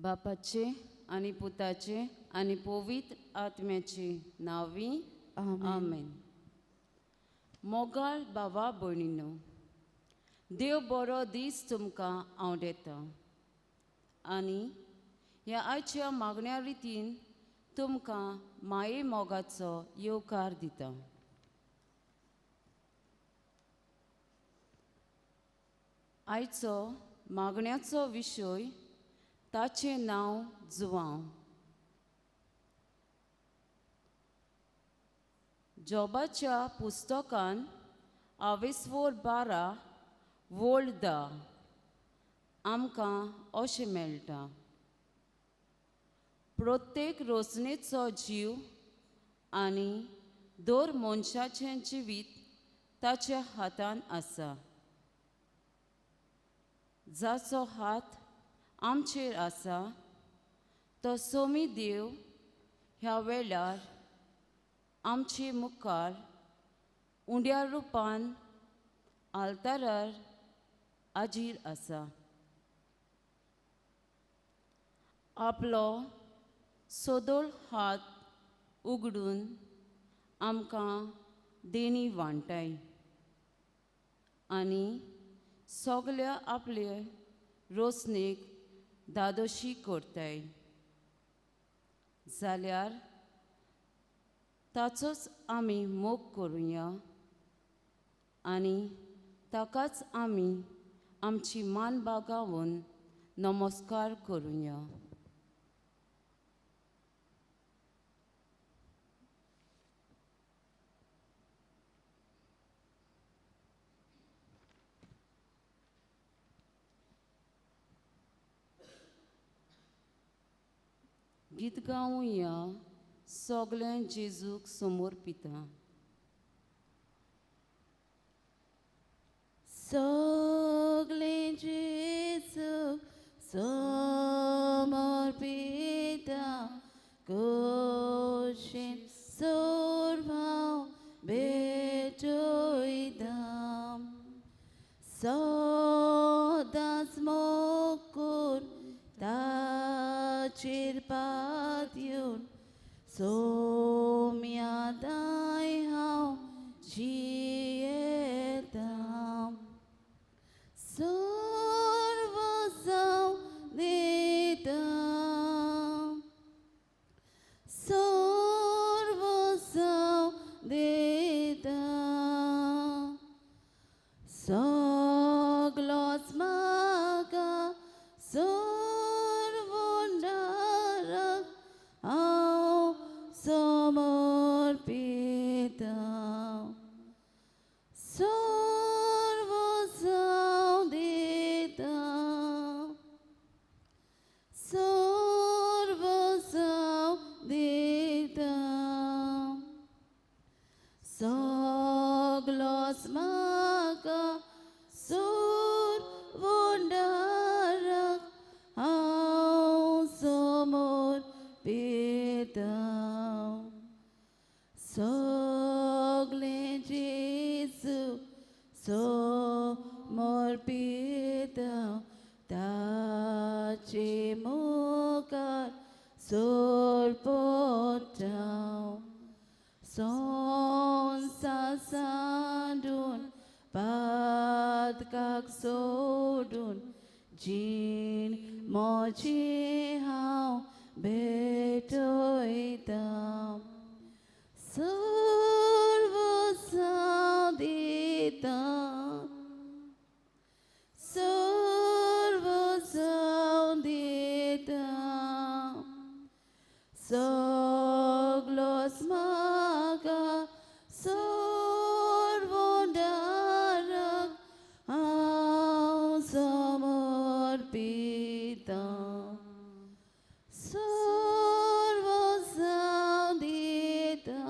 बापाचे आनी पुताचे आनी पवित्र आत्म्याचे नांवी आमेन. मोगाळ बाबा भयणीनो, देव बरो दीस तुमकां आवडटा आनी ह्या आयच्या मागण्या रितीन तुमकां माये मोगाचो येवकार दिता. आयचो मागण्याचो विशय ताचें नांव जुवांव. जॉबाच्या पुस्तकान आवेस्वोर 12 वोल्ड 10 आमकां अशें मेळटा, प्रत्येक रोजनेचो जीव आनी दर मनशाचें जिवीत ताच्या हातान आसा. जाचो हात आमचेर आसा तो सोमी देव ह्या वेळार आमचे मुखार उंड्या रुपान आल्तारार आजीर आसा. आपलो सदोळ हात उगडून आमकां देणी वांटाय आनी सगल्या आपले रोसणेक दादोशी करताय जाल्यार ताचोच आमी मोग करुया आनी ताकाच आमी आमची मान बागावन नमस्कार करुया. गीत गावया सगळें जेजूक समर्पिता. सगळें जेजूक समर्पिता, कुशीन सोरभाव भेटयता. सदांच मोग करून ताचेर पातयेवन सोम्या दाय हांव जियेता. सर्व जावं दिता, सर्व जावं दिता, सगलोच म्हाका सर्वोंडारक हांव समर्पिता. सर्व जावं दिता, सर्व जावं दिता, सगलोच म्हाका सर्वोंडारक हांव समर्पिता. सगळें जेजू समर्पिता, ताचे मुखार सोरपता. संवसार सांडून पातकाक सोडून जीण म्हजी हांव भेटयता. सर्व जावं दिता, सर्व जावं दिता, सगलोच म्हाका सर्वोंडारक हांव समर्पिता. सर्व जावं दिता,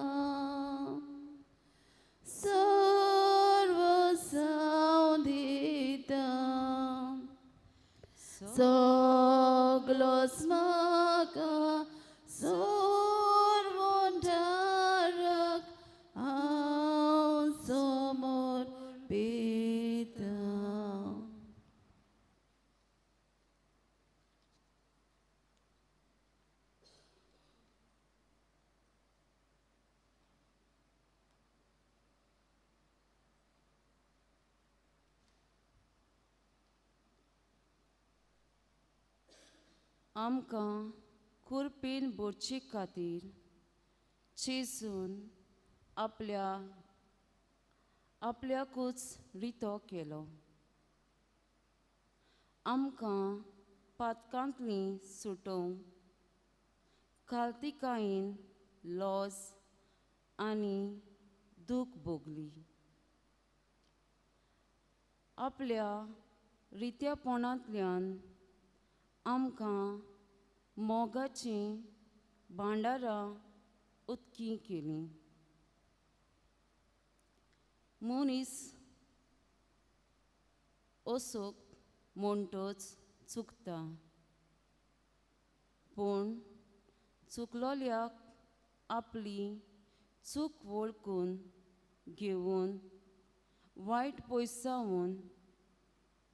सर्व जावं दिता, सगलोच म्हाका सर्वोंडारक हांव समर्पिता. आमकां कुरपेन भरचे खातीर जेजून आपल्याकूच रितो केलो. आमकां पातकांतली सुटोवंक खालतिकायेन लॉज आनी दूख भोगली. आपल्या रित्यापणांतल्यान आमकां मोगाचीं भांडारां उत्की केलीं. मनीस असोक म्हणटच चुकता, पूण चुकलोल्याक आपली चूक वळखून घेवन वायट पयसावन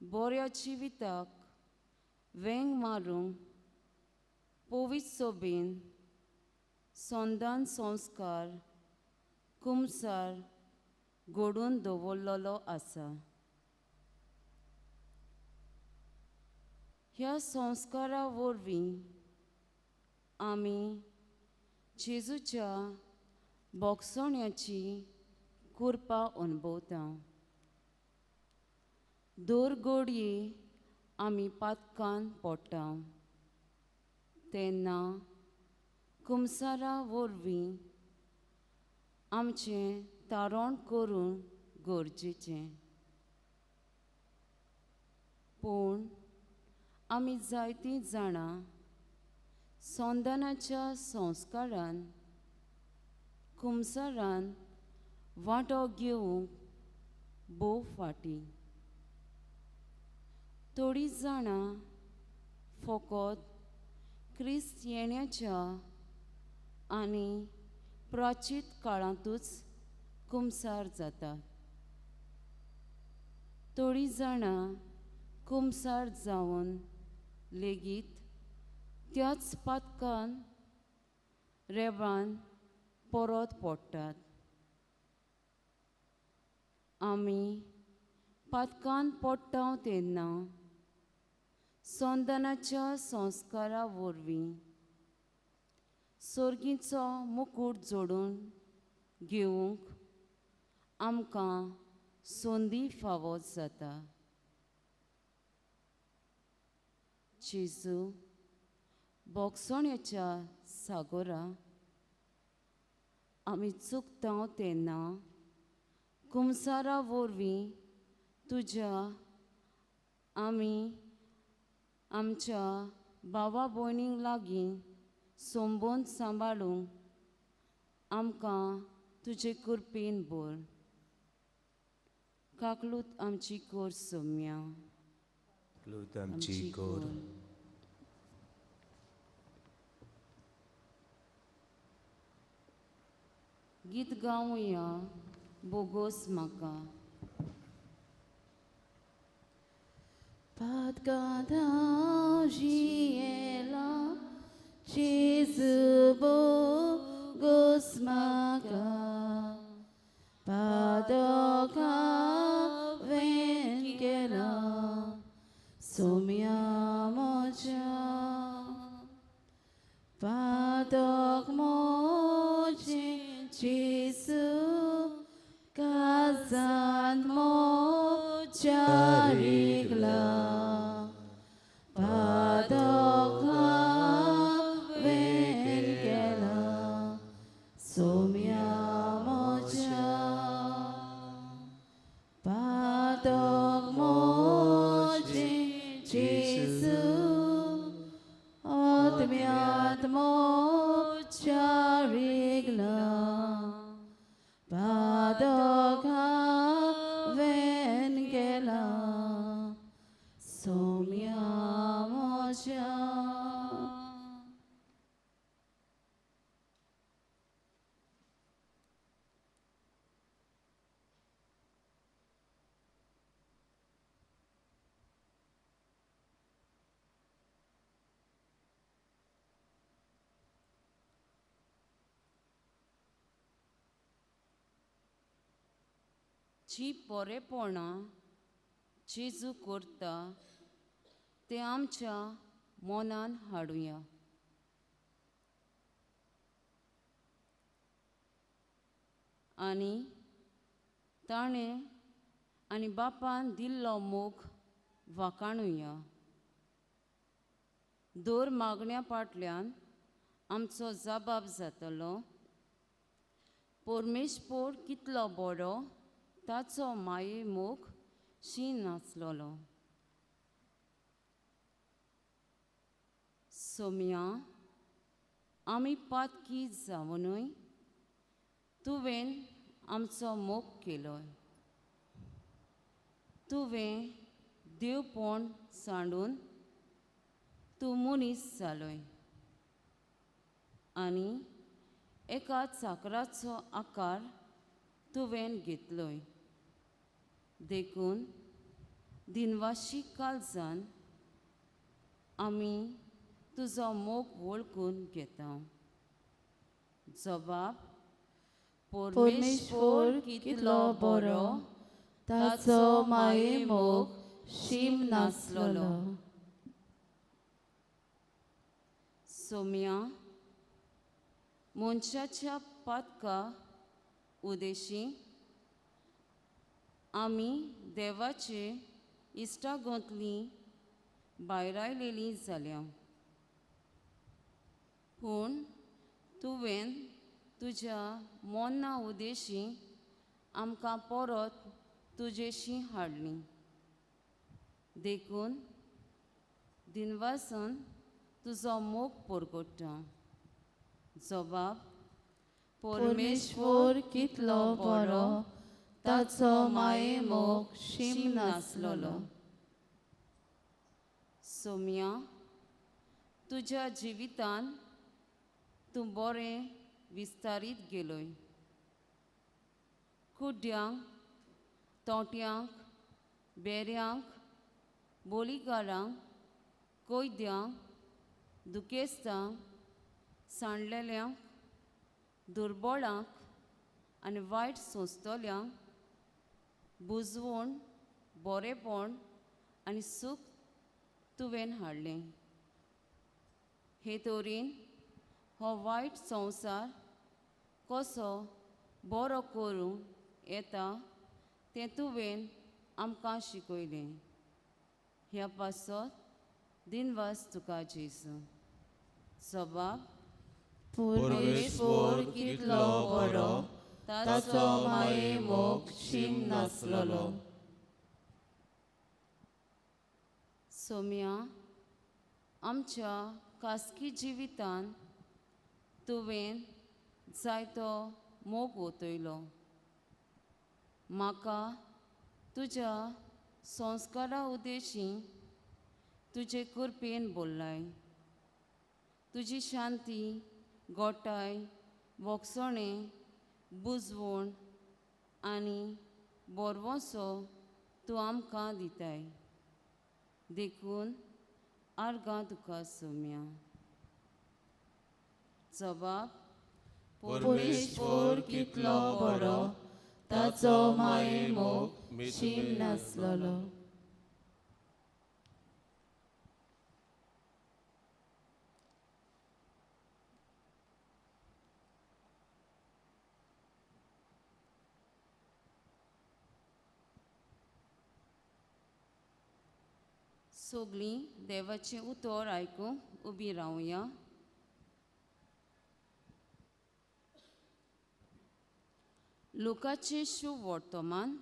बऱ्या जिविताक वेंग मारूंक पवित्र सोबेन संदान संस्कार कुमसार घडोवन दवरलेलो आसा. ह्या संस्कारा वरवीं आमी जेजूच्या भोगसण्याची कृपा अणभवता. दर घडये आमी पातकान पडटा तेन्ना कुमसारा वरवीं आमचें तारण करूंक गरजेचें. पूण आमी जायतीं जाणां संदानाच्या संस्कारान कुमसारान वांटो घेवंक भोव फाटीं. थोडीं जाणां फकत क्रिस्त येण्याच्या आनी प्राचीत काळांतूच कुमसार जातात. थोडीं जाणां कुमसार जावन लेगीत त्याच पातकान रेबान परत पडटात. आमी पातकान पडटा तेन्ना संदानाच्या संस्कारा वरवीं सर्गीचो मुकूट जोडून घेवंक आमकां संदी फावो जाता. जेजू भोगसण्याच्या सागोरा आमी चुकता तेन्ना कुमसारा वरवीं तुज्या आमी आमच्या भावा भयणींक लागीं संबंद सांबाळूंक आमकां तुजे कृपेन भर. काकलूत आमची कोर सोम्या. आमची कोर. गीत गावया बोगोस म्हाका. पातकांत हांव जियेलां जेजू बोगोस म्हाका. पातक हांवें केलां सोम्या म्हज्या. पातक म्हजें जेजू काळजांत म्हज्या रिगलां. पातक हांवें केलां सोम्या म्हज्या. पातक म्हजें जेजू आत्म्यांत म्हज्या रिगलां. पातक हांवें केलां सोम्या म्हज्या. जी बरेपणां जेजू करता तें आमच्या मनान हाडुया. आनी ताणें आनी बापान दिल्लो मोग वाखाणुया. दर मागण्या फाटल्यान आमचो जबाब जातलो. परमेश्वर कितलो बरो, ताचो माये मोग शी नासलेलो. सोम्या, आमी पातकी जावनूय तुवें आमचो मोग केलो. तुवें देवपण सांडून तूं मनीस जालोय आनी एका चाकराचो आकार तुवें घेतलोय. देखून दिनवाशी काळजान आमी तुजो मोग वळखून घेता. जबाब: परमेश्वर कितलो बरो, ताचो माये मोग शीम नासलेलो. सोम्या, मनशाच्या पातका उदेशी आमी देवाचे इश्टागोंतली भायरायलेली जाल्या. पूण तुवें तुज्या मोन्ना उदेशी आमकां परत तुजेशी हाडली. देखून दिनवासन तुजो मोग परगट्टा. जबाब: परमेश्वर कितलो बरो, ताचो माये मोग शीम नासलेलो. सोम्या, तुज्या जिवितान तूं बरें विस्तारीत गेलोय. कुड्ड्यांक, तोंट्यांक, बेऱ्यांक, बोलीकारांक, कोयद्यांक, दुखेस्तांक, सांडलेल्यांक, दुर्बळांक आनी वायट सोंसतल्यांक बुजवण, बरेपण आनी सूख तुवें हाडलें. हे तरेन हो वायट संवसार कसो बरो करूं येता तें तुवें आमकां शिकयलें. ह्या पासत दिनवास तुका जेजू. जबाब: परमेश्वर कितलो बरो, ताचो माये मोग शीम नासलेलो. सोम्या, आमच्या खासगी जिवितान तुवें जायतो मोग ओतयलो. म्हाका तुज्या संस्कारा उदेशी तुजे कृपेन बोल्लाय. तुजी शांती, गोठाय, भोगसणें, बुजवण आनी बोरवोसो तूं आमकां दिताय. देखून आर्गां तुका सोम्या. जबाब: परमेश्वर कितलो बरो, ताचो माये मोग शीम नासलेलो. सगळीं देवाचें उतर आयकूंक उबी रावया. लुकाचें शुभ वर्तमान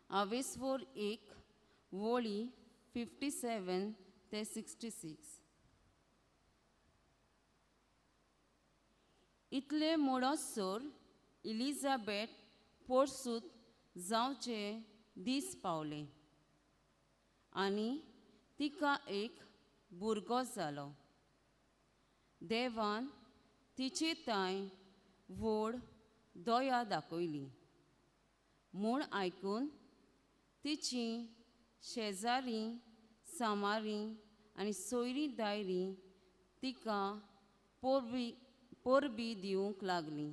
आवेसवर 1 वळी 57 ते 66. इतले म्हणसर इलिजाबेथ पोरसूत जावचे दीस पावले आनी तिका एक भुरगो जालो. देवान तिचे तांय व्हड दया दाखयली म्हूण आयकून तिची शेजारी, सामारी आनी सोयरी दायरी तिका परबी दिवंक लागली.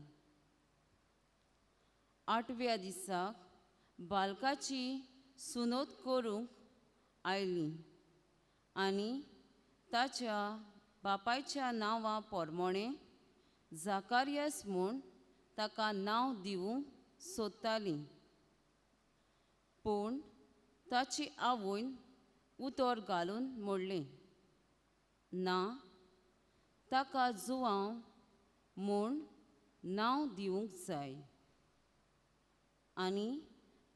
आठव्या दिसाक बालकाची सुनोत करूंक आयली आनी ताच्या बापायच्या नांवा पोरमोणें जाकारियस म्हूण ताका नांव दिवंक सोदतालीं. पूण ताची आवयन उतर घालून म्हणलें, ना, ताका जुवांव म्हूण नांव दिवंक जाय. आनी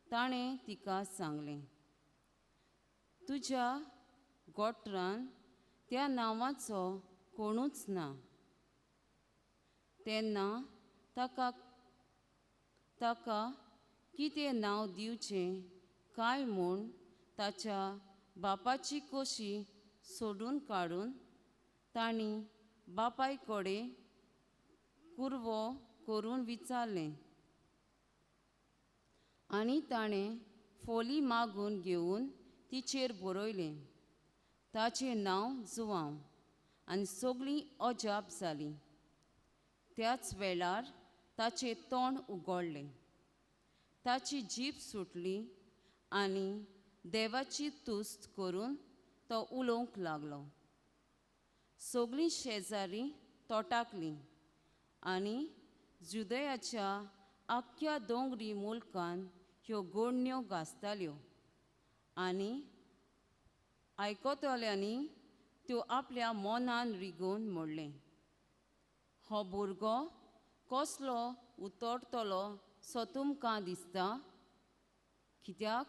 ताणें तिका सांगलें, तुज्या गोठरान त्या नांवाचो कोणूच ना. तेन्ना ताका ताका कितें नांव दिवचें काय म्हूण ताच्या बापाची कशी सोडून काडून तांणी बापाय कडेन कुरवो करून विचारलें. आनी ताणें फोली मागून घेवन तिचेर बरयलें, ताचें नांव जुवांव. आनी सगळीं अजाप जालीं. त्याच वेळार ताचें तोंड उगडलें, ताची जीब सुटली आनी देवाची तुस्त करून तो उलोवंक लागलो. सगळीं शेजारी तोटाकलीं आनी जुदयाच्या आख्ख्या दोंगरी मुल्कान ह्यो गोडण्यो गाजताल्यो आनी आयकतल्यांनी त्यो आपल्या मनान रिगोवन म्हणलें, हो भुरगो कसलो उतरतलो सो तुमकां दिसता? कित्याक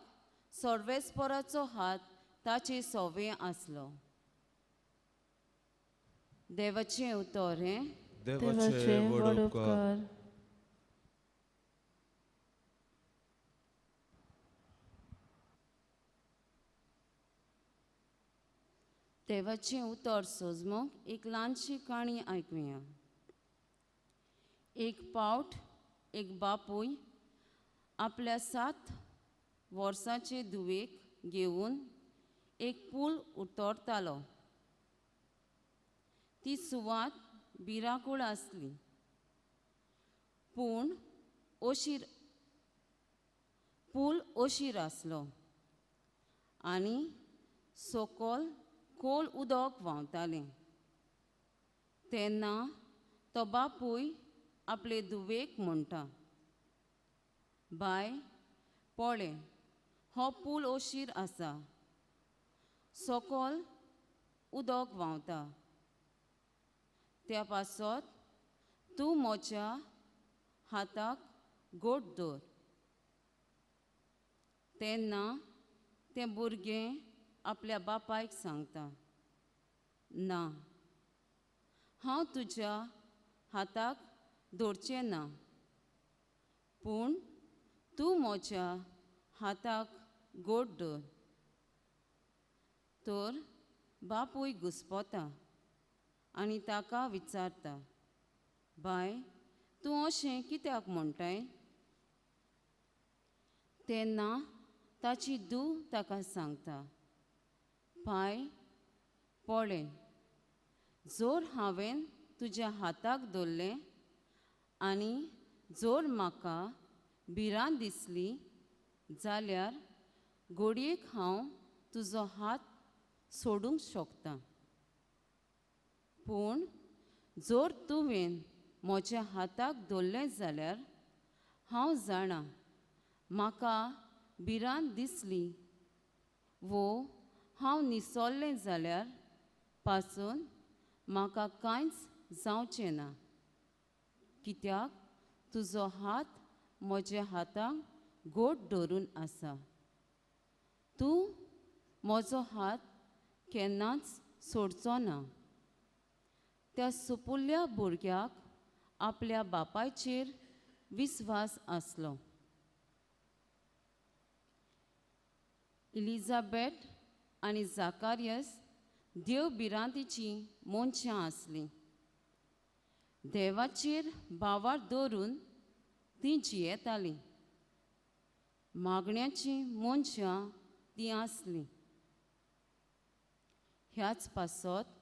सर्वेस्पराचो हात ताचे सोवे आसलो. देवाचें उतर हें. देवाचे व्हड उपकार. देवाचें उतर सोजमूंक एक ल्हानशी काणी आयकुया. एक पावट एक बापूय आपल्या 7 वर्सांचे धुवेक घेवन एक पूल उतरतालो. ती सुवात भिरांकूळ आसली, पूण अशीर पूल अशीर आसलो आनी सकयल खोल उदक व्हांवतालें. तेन्ना तो बापूय आपले धुवेक म्हणटा, बाय पळय, हो पूल अशीर आसा, सकयल उदक व्हांवता, त्या पासत तूं म्हज्या हाताक गोट धर. तेन्ना तें भुरगें आपल्या बापायक सांगता, ना, हांव तुज्या हाताक धरचें ना, पूण तूं म्हज्या हाताक गोट धर. तर बापूय घुस्पता आनी ताका विचारता, बाय तूं अशें कित्याक म्हणटाय? तेन्ना ताची धूव ताका सांगता, पाय पळय, जर हांवें तुज्या हाताक धरलें आनी जर म्हाका भिरांत दिसली जाल्यार घडयेक हांव तुजो हात सोडूंक शकता, पूण जर तुवें म्हज्या हाताक धरलें जाल्यार हांव जाणा म्हाका भिरांत दिसली वो हांव निसरलें जाल्यार पासून म्हाका कांयच जावचें ना, कित्याक तुजो हात म्हज्या हाताक गोट धरून आसा, तूं म्हजो हात केन्नाच सोडचो ना. त्या सुपुल्ल्या भुरग्याक आपल्या बापायचेर विस्वास आसलो. इलिजाबेथ आनी जाकारियस देव भिरांतीचीं मनशां आसलीं. देवाचेर भावार दवरून तीं जियेतालीं. मागण्याचीं मनशां तीं आसलीं. ह्याच पासत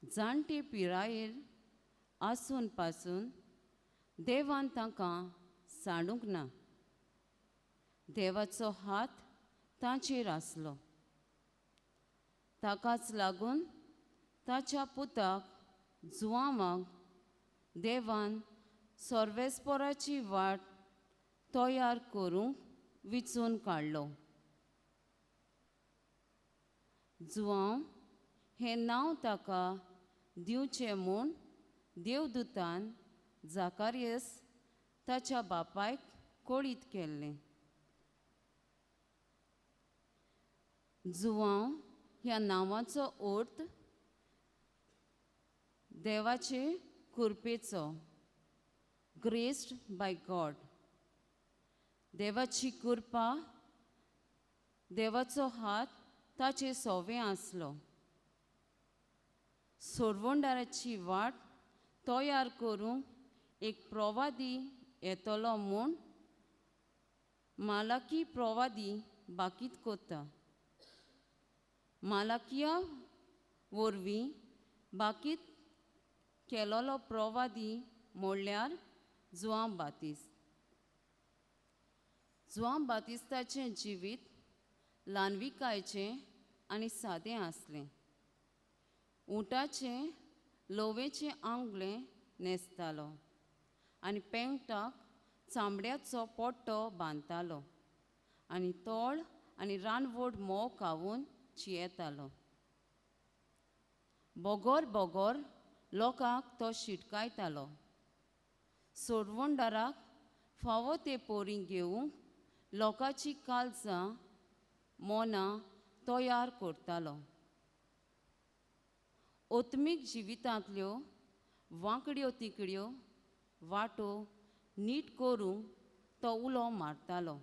जाणटे पिरायेर आसून पासून देवान तांकां सांडूंक ना. देवाचो हात तांचेर आसलो. ताकाच लागून ताच्या पुताक जुवांवाक देवान सर्वेस्पोराची वाट तयार करूंक विचून काडलो. जुवांव हें नांव ताका दिवचें म्हूण देवदूतान जाकारियस ताच्या बापायक कळीत केल्लें. जुवांव ह्या नांवाचो अर्थ देवाचे कृपेचो, ग्रेस्ड बाय गॉड. देवाची कृपा, देवाचो हात ताचे सोवे आसलो. सोडवणदाराची वाट तयार करूंक एक प्रवादी येतलो म्हूण मालाकी प्रवादी बाकीत कोत्ता. मालाकिया वरवीं बाकीत केलोलो प्रवादी म्हणल्यार जुआंव बातिस्त. जुआंव बातिस्ताचें जिवीत ल्हानविकायचें आनी सादें आसलें. उंटाचें लोवेचें आंगलें न्हेसतालो आनी पेंटाक चामड्याचो पट्टो बांदतालो आनी तोळ आनी रानवड म्होंव खावून चियेतालो. बोगोर बोगोर लोकांक तो शिटकायतालो. सोडवणदाराक फावो ते पोरी घेवंक लोकांची काळजां मोनां तयार करतालो. आत्मीक जिवितांतल्यो वांकड्यो तिकड्यो वाटो नीट करूंक तो उलो मारतालो.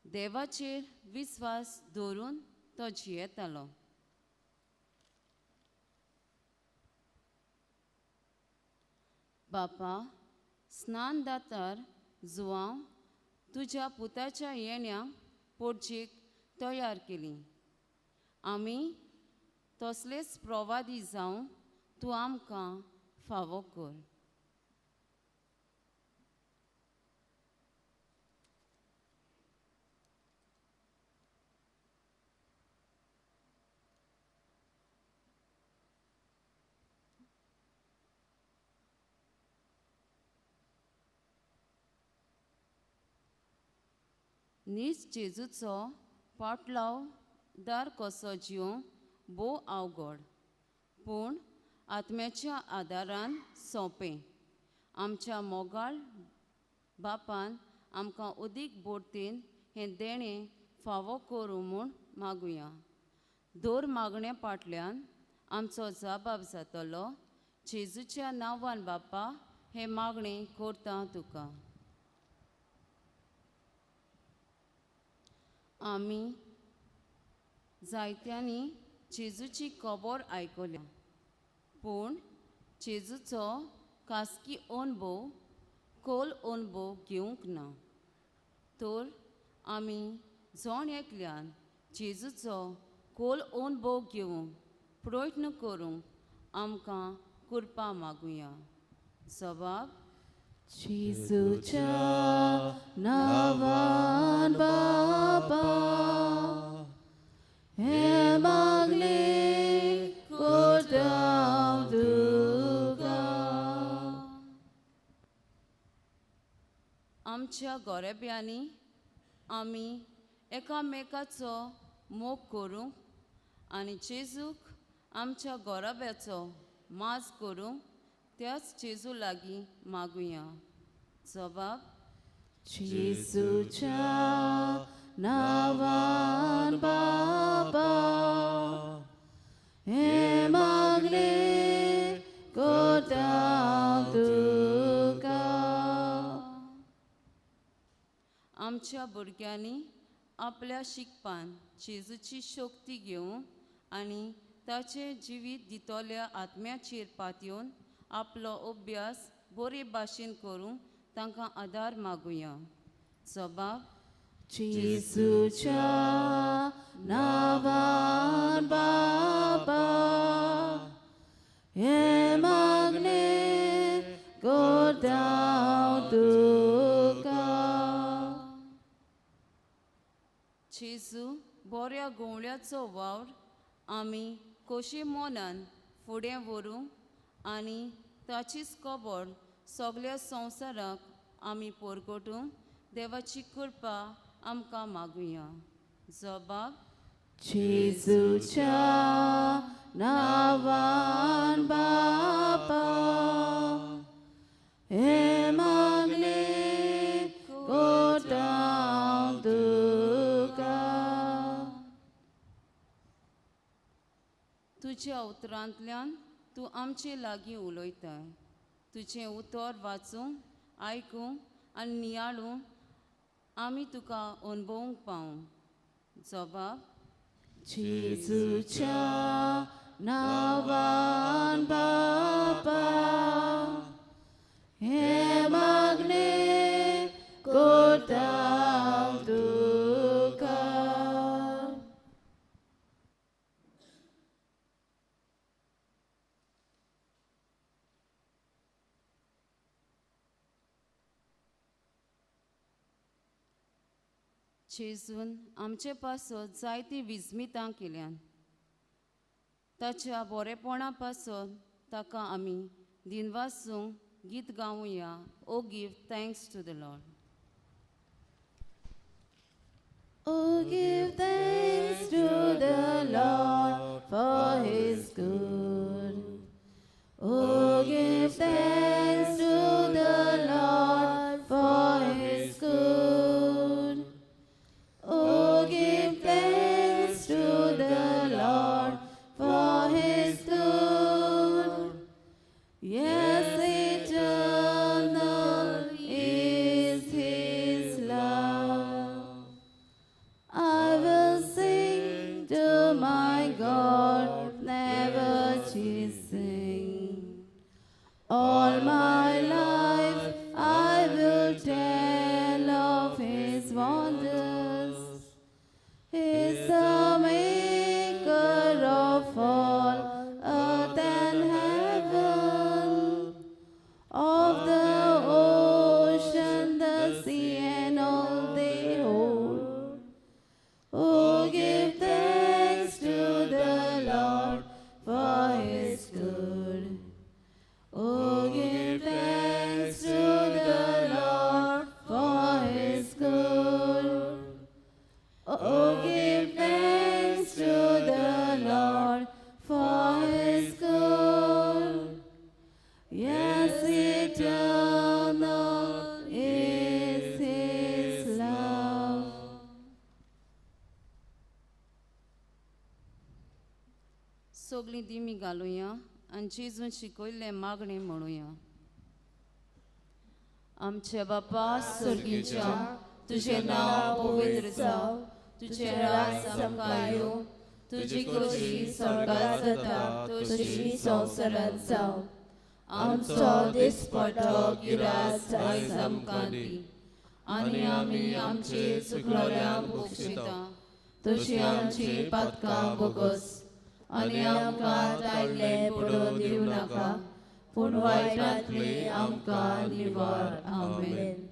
देवाचेर विस्वास दवरून तो जियेतालो. बापा, स्नान दातार जुवांव तुज्या पुताच्या येण्या पोटजेक तयार केली. आमी तसलेच प्रवादी जावं तूं आमकां फावो कर. नीज जेजूचो पाटलावदार कसो जिवंक भोव अवघड, पूण आत्म्याच्या आदारान सोंपें. आमच्या मोगाळ बापान आमकां अदीक बोडतेन हें देणें फावो करूं म्हूण मागुया. दर मागण्या फाटल्यान आमचो जबाब जातलो. जेजूच्या नांवान बापा हें मागणें करता तुका. आमी जायत्यांनी जेजूची खबर आयकल्या, पूण जेजूचो खासगी अणभव खोल अणभव घेवंक ना. तर आमी जण एकल्यान जेजूचो खोल अणभव घेवंक प्रयत्न करूंक आमकां कृपा मागुया. जबाब जेजूच्या नांवान बापा हें मागणें करता हांव तुका. आमच्या गोरेब्यांनी आमी एकामेकाचो मोग करूंक आनी जेजूक आमच्या गोराब्याचो माज करूंक त्याच जेजू लागीं मागुया. जबाब जेजूच्या नांवान बापा हें मागणें करता हांव तुका. आमच्या भुरग्यांनी आपल्या शिकपान जेजूची शक्ती घेवंक आनी ताचें जिवीत दितल्या आत्म्याचेर पातयेवन आपलो अभ्यास बरे भाशेन करूंक तांकां आदार मागुया. जबाब जेजूच्या नांवान बापा हें मागणें करता हांव तुका. जेजू बऱ्या गोवळ्याचो वावर आमी खोशी मनान फुडें व्हरूंक आनी ताचीच खबर सगल्या संवसाराक आमी परगटूंक देवाची कृपा आमकां मागुया. जबाब जेजूच्या नांवान बापा हे मागणें कोता हांव तुका. तुज्या उतरांतल्यान तूं आमचे लागीं उलयताय. तुजें उतर वाचूंक, आयकूंक आनी नियाळूंक आमी तुका अणभवूंक पावूं. जबाब जेजूच्या नांवान बापा हे मागणें कोता हांव तुका. जेजून आमचे पासत जायतीं विस्मितां केल्यान. ताच्या बरेपणा पासत ताका आमी दिनवासूंक गीत गावया. O give thanks to the Lord. Oh, give thanks to the Lord, for His good. Oh, give thanks to the Lord, for His good. Oh, give thanks to the Lord, for His good. Yes, eternal is His love. I will sing to my God, never ceasing. All my life I will tell of His wonders. He's the maker of all earth and heaven, of the ocean, the sea, and all they hold. Oh, give thanks to the Lord, for His good. Oh, give thanks to the Lord, for His good. Oh, give thanks to the Lord, for His good. Yes, eternal is His love. सगळीं दिमी घालुया आनी जेजून शिकयल्लें मागणें म्हणुया. आमच्या बापा सर्गीच्या, तुजें नांव पवित्र जावं, तुजें राज आमकां येवं, तुजी खोशी स्वर्गात जाता तशी संवसारांत जावं. आमचो दिसपटो गिरास आयज आमकां दी, आनी आमी आमचे चुकलोल्यांक बक्षिता तशी आमची पातकां बोगस, आनी आमकां ताडलें पडून दिवं नाका, पूण वायटांतली आमकां निवार. आमेन.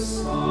स्मरण.